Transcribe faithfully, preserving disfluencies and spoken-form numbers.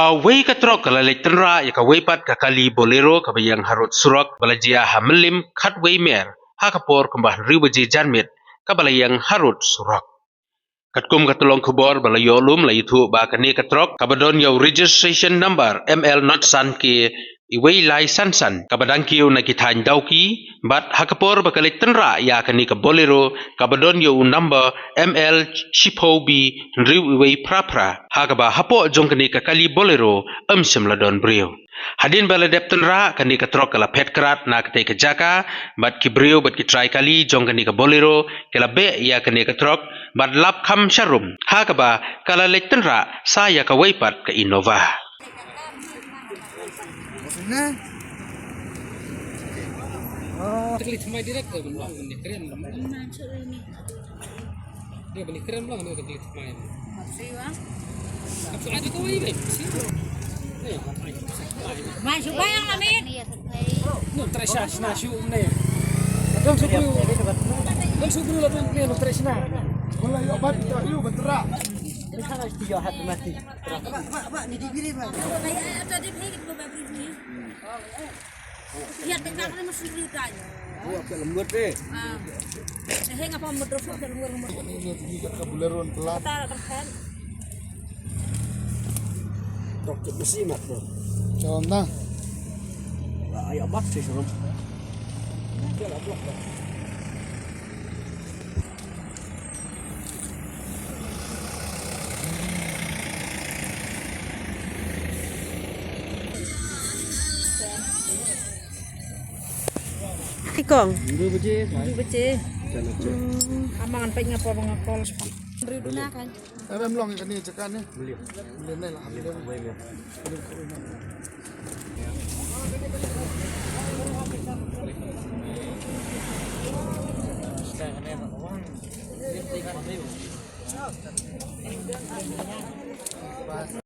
Kawei ka trok ka la leit tynrah ïa kawei pat ka kali Bolero kaba ïeng harud surok ba la jia ha Mylliem khatwei mer ha ka por kumba hynriew baje janmiet kaba la ïeng harud surok. Katkum ka tyllong khubor ba la ïoh lum la ïathuh ba kane ka trok kaba don ïa u registration number M L not san K iwei lai san san kaba dang kiew na ki thaiñ Dawki, bad ha ka por ba ka leit tynrah ïa kane ka Bolero kaba don ïa u number M L shiphew B hynriew iwei phra phra, ha kaba hapoh jong kane ka kali Bolero ym shym la don briew. Hadien ba la dep tynrah, kane ka trok ka la phet krad na katei ka jaka, bad ki briew bad ki trai kali jong kane ka Bolero ki la beh ïa kane ka trok bad lap kham sharum, ha kaba ka la leit tynrah sa ïa kawei pat ka Innova. Tykli thymmai direct, eh, ban wah, ban ïakren, ban wah. Dia beli keren lah, dia beli thymmai. Maksud wah? Maksud ada kau ini. Mai, cuba yang lamin. Nun tresha, shna, shu, ne. Dong subru. Dong subru lah, nun, ne, nun tresha. Wala, yuk, bat, yuk, yuk, bat, tera. Ini kan harus tiga hati mati. Pak, pak, pak, ni di bilik, pak. Ada di bilik, bapak beri ni. Lihat, tak ada masuk di hutan. Wah, kat lembut deh. Ah. Eh, ngapa motor pun kat lembut, lembut. Ini, ini, ini, kat Bolero, pelat. Tarik, tarik. Tok, kat besi, mat, tu. Jalan, dah. Lah, ayo, bat, sih, serem. Dia lah, blok, dah. Hai kong. Dua baje. Dua baje. Hmm. Amang an pek ngapa bang ngapa. Beri duna kan. Em em long kani jaka ni. Beli. Beli ni lah. Beli.